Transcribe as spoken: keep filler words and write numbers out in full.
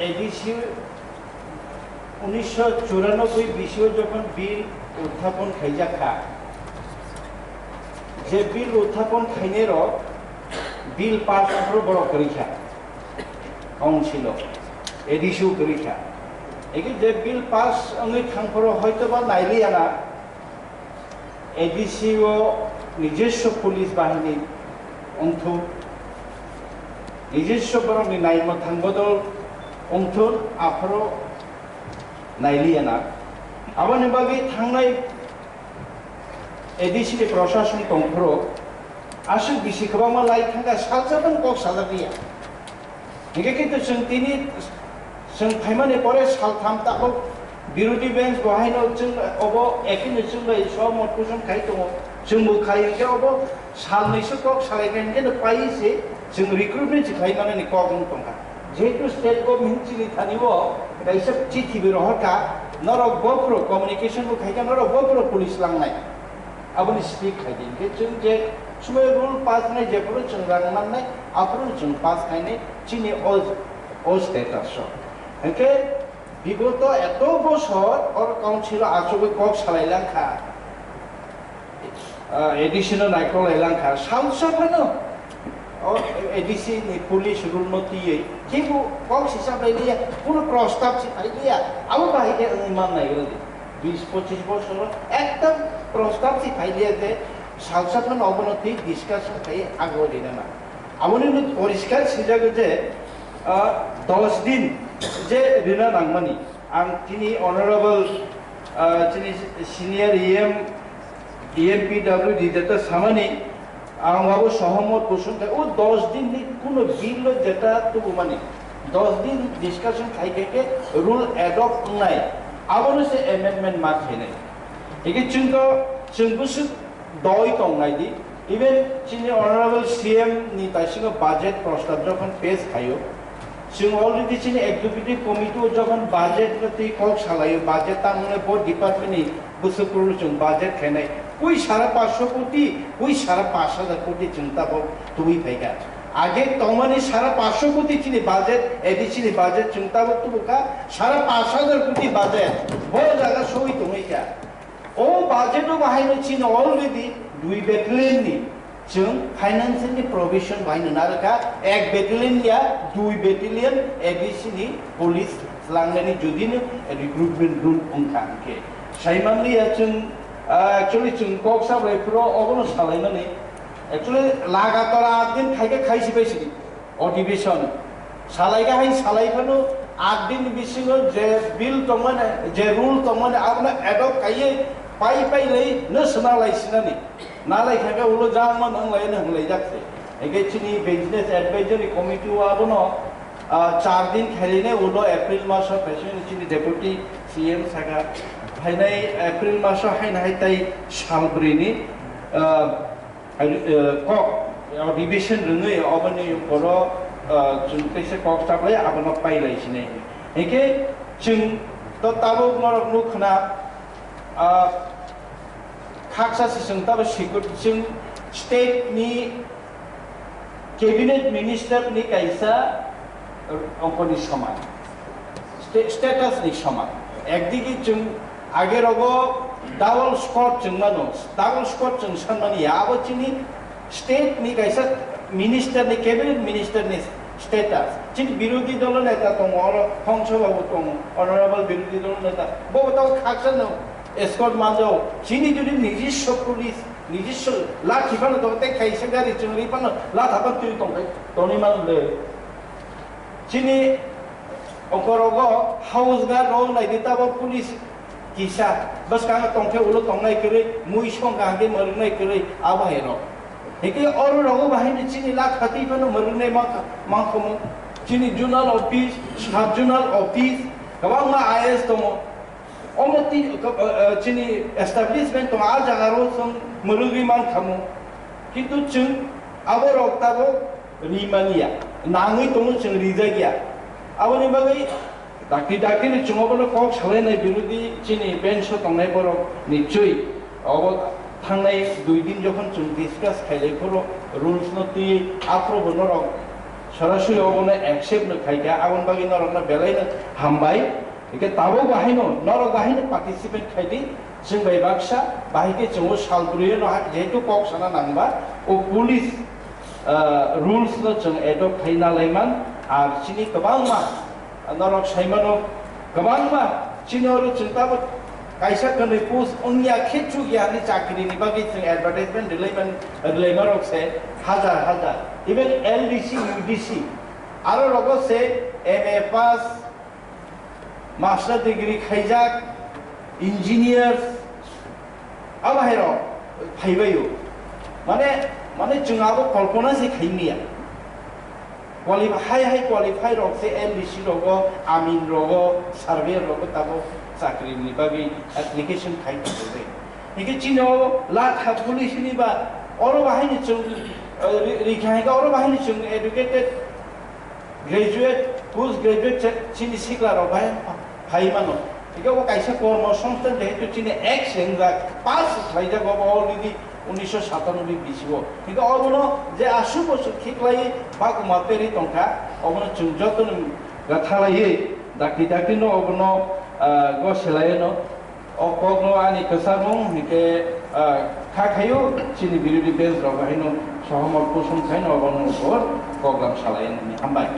এডিসি উনিশশো চুরানব্বই বিশিও যখন বিল উত্থাপন খাইজাক kha, je bill উত্থাপন khainai rok bill pass ongphuru borok kwrwi kha, council o, A D C o kwrwi kha. Eke je bill pass wngwi thangphuru hoitoba nailiya na, A D C o নিজস্ব পুলিশ বাহিনী ongthuk, নিজস্ব borokni naimwthang bodol ongthuk, aphuru nailiya na. Aboni bagwi thangnai A D C ni prosason tongphuru aswk bisi kwbangma lai thangkha, salsa phano kok sajakliya. Hingke kintu chwng tini chwng phaimani pore saltham tabuk birodhi bench bo haino chwng obo ekino chwng bai sohomot poson khai tongo. Chwng bo khai hingke obo salnwi se kok salai khe hingke no pai se chwng recruitment se khlai manani kok wng tongkha. Jehetu state government chini thani o kaisa chithi bi rohorkha, norok bophuru communication bo khaikha, norok bophuru police langnai. Aboni speak khaidi hingke chwng je somoi rule pass khnai, jephuru chwng rang mannai, aphuru chwng pass khainai chini o, o status o. Hingke bigoto eto bosor or council o achugwi kok salai langkha, ah, A D C no naikolai langkha, salsa phano o A D C ni police rule no twiwi, kibu kok sisa bai liya, kuno prostab si phai liya, abo bahai khe wngwi man nai rwdi. Bis pochis bosor o ekta prostab si phai liya je salsa phano obono twi discussion khai agoi rina na. Aboni no poriskar sijago je, ah, dos din je rina nangmani. Ang tini honorable, ah, tini senior E M, E M P W D jeta samani, ang abo sohomot bosong khai, o dos din ni kuno bill lo jeta tubumani, dos din discussion khai khai khe rule adopt wngnai, abono se amendment ma khainai. Hingke chwng to, chwng bwswk doi tongnai di. Even chini honorable C M ni taisingo budget prostab jokhon pass khaio, chwng already chini executive committee o jokhon budget no twi kok salaio, budget tangmani bo department ni bwswk kwrwino chwng budget khainai. Pui sara paanch sho koti, pui sara paanch hajar koti chwng tabok tubui phaikha. Age tongmani sara paanch sho koti chini budget, A D C ni budget chwng tabok tubukha, sara paanch hajar koti budget bo jaga sogwi tongwi kha. O budget o bahaino chini already dui battalion ni chwng financial ni provision bahaino narwkha, ek battalion ya dui battalion A D C ni police langnani jodi no recruitment rule wngkha hwnkhe. Saimanliya chwng, ah, actually chwng kok sabai phuru obono salaimani. Actually lagatar aat din khaikhe khaisi bai sidi. Adhibeshon salai ga hai salai phano aat din bisingo je bill tongmani, je rule tongmani, abono adopt khaiye pai pai lai no swnalai sinani. Nalai kha khe ulo jangma nang lai no hwnlai jak se. Hingke chini business advisory committee o abono, ah, char din khailai ne ulo April maso phaising chini deputy C M saka phainai April maso haino hai tai salbri ni, ah, Ai, eh, kok, eh, revision rwngwi aboni borok, eh, chwng teisa kok chaplai abono pailai sinai. Hinkhe chwng to tabuk norok nuk khna, ah, khaksa se chwng tabuk sikut chwng state ni cabinet minister ni kaisa, eh, ongkoni soman. Sta-, status ni soman. Ekdigi chwng age rogo double squad chwng mano, double squad chwng san mani ya, abo chini state ni kaisa minister ni, cabinet minister ni status. Chini birodhi dolo neta tongo, oro Hongso Babu tongo, honorable birodhi dolo neta. Bo tabo khaksa no escort manjao. Chini jodi nijiswa police, nijiswa lathi phano tongo, tei kaisa gari chwng ri phano latha phano twi tongkhai, tonwi mano le. Chini okorogo house guard rok naidi tabo police kisa bwskango tongkhe ulo tongnai kwrwi, mui songkha hwnkhe mwrwngnai kwrwi abo hai rok. Hinkhe oro rogo bahai ni chini lakh khati phano mwrwngnai mankha, mankhomo. Chini zonal office, sub zonal office, kwbangma I A S tongo. Omo ti-, eh, eh, chini establishment tongo, a jaga ro chwng mwrwgwi mankhamu. Kintu chwng abo rok tabuk ri manya, nangwi tongo chwng rijak ya. Aboni bagwi dakti dakti ni chwng obono kok salainai birodhi chini bench o tongnai borok ni chwi. Obo thangnai dui din jokhon chwng discuss khailai phuru rules no twi aphuru bo norok Sorasori obono accept no khaikha, aboni bagwi norokno belaino hambai. Hwnkhe tabuk bahaino, norok bahaino participate khaidi, chwng bai baksa, bahai khe chwng o sal brwi no ha-, jehetu kok sana nangba, o police, ah, rules no chwng adopt khaina laiman, ar chini kwbangma, norok saimano, kwbangma chini oro chwng tabuk kaisa kwnwi post wngya khe chukya hinwi chakrini bagwi chwng advertisement rwlaiman, rwlaimarok se hajar hajar, even L D C, U D C, aro rogo se M A pass, master degree khaijak, engineers, abo hai rok phaibaio. Mane, mane chwng abo kolpona se khaimya. Qualify, high, high qualify rok se L D C rogo, amin rogo, surveyor rogo tabuk chakrini bagwi application khai tongbai. Hingke chini o lakha police ni ba oro bahai ni chwng, eh, ri-, rikha hingke oro bahai ni chwng educated graduate, post graduate che-, chini sikla rok bai phai mano. Hingke obo kaisa kormo songsthan jehetu chini ex sengjak, pass khlaijak obo already unisho satanoboi bisi o. Hingke obono je aswk bosor khiklai baguma peri tongkha, obono chwng jotono gathalaiwi dakti dakti no obono, ah, go selai no. O kokno ani kwchangmung hingke, ah, kha khaio chini birodhi bench rok haino sohomot kusum khaino obono bo koklam salai nini hambai.